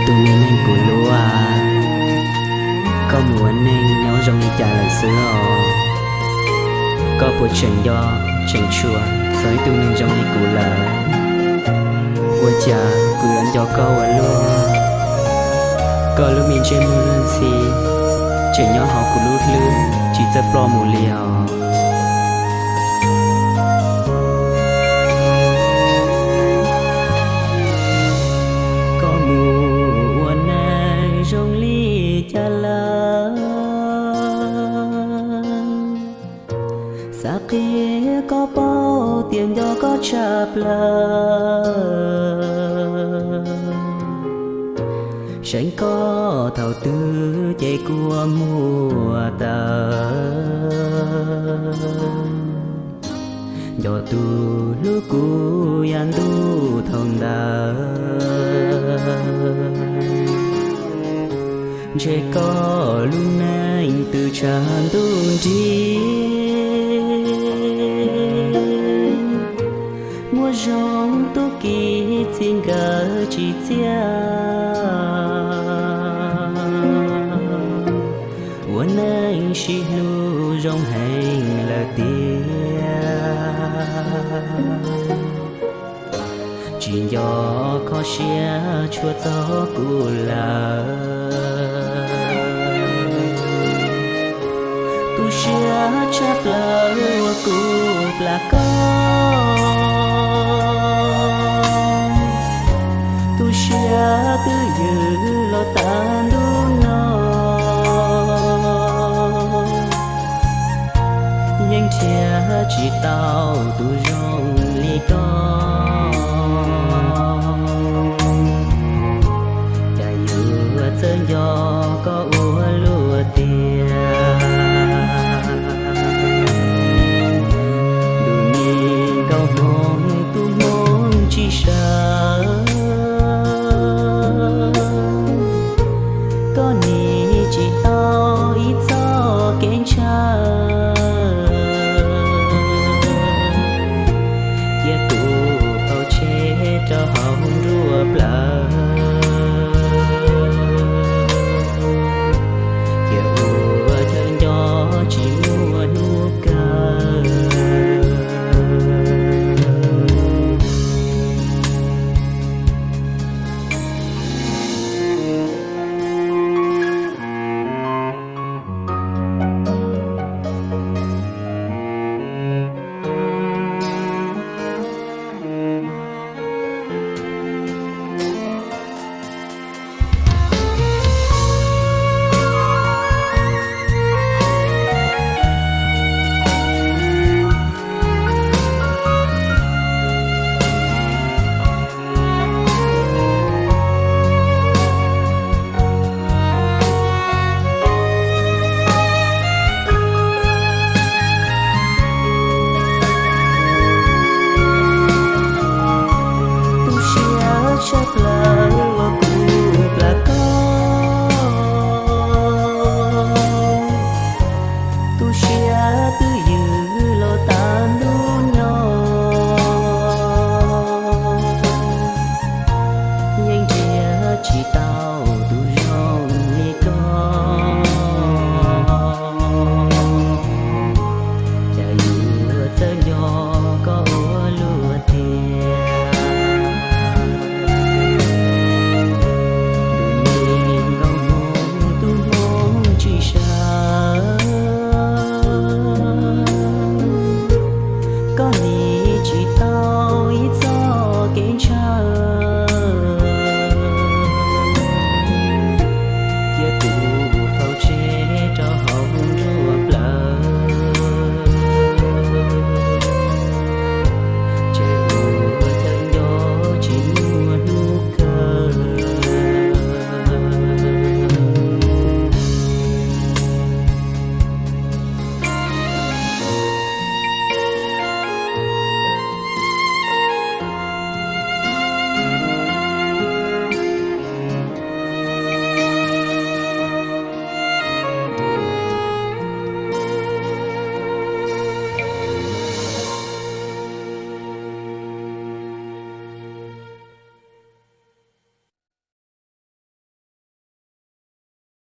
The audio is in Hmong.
Tus me neeg kuv hlub, koj mus ua neej nyob zoo li cas lawm xwb os? Koj puas tseem nco tseem tshua txog ib tug neeg zoo li kuv lawm? Ua cas kuv yuav nco koj ua luaj? Koj lub me ntsej muag luag ntxhi tseem nyob hauv kuv lub hlwb tsis txawj ploj mus li os. Koj mus ua neej zoo li cas lawm? Xav qhia koj paub tias nco koj tshaj plaws. Seev koj thaum twg ces kuv muaj tawm. Nco tus hlub kuv yav ntuj thaum ntawd. Ntshe koj lub neej twb tshav ntuj nrig, muaj zoo tub ki txij nkawm tsis txiaj. Ua neej sib hlub zoo heev lawm tiag, tsis nco kho siab tshua txog kuv lawm. Tu siab tshaj plaws uas kuv plam koj, tu siab twb ywm los tas ntuj no. Yeej nrhiav tsis tau tus zoo li koj.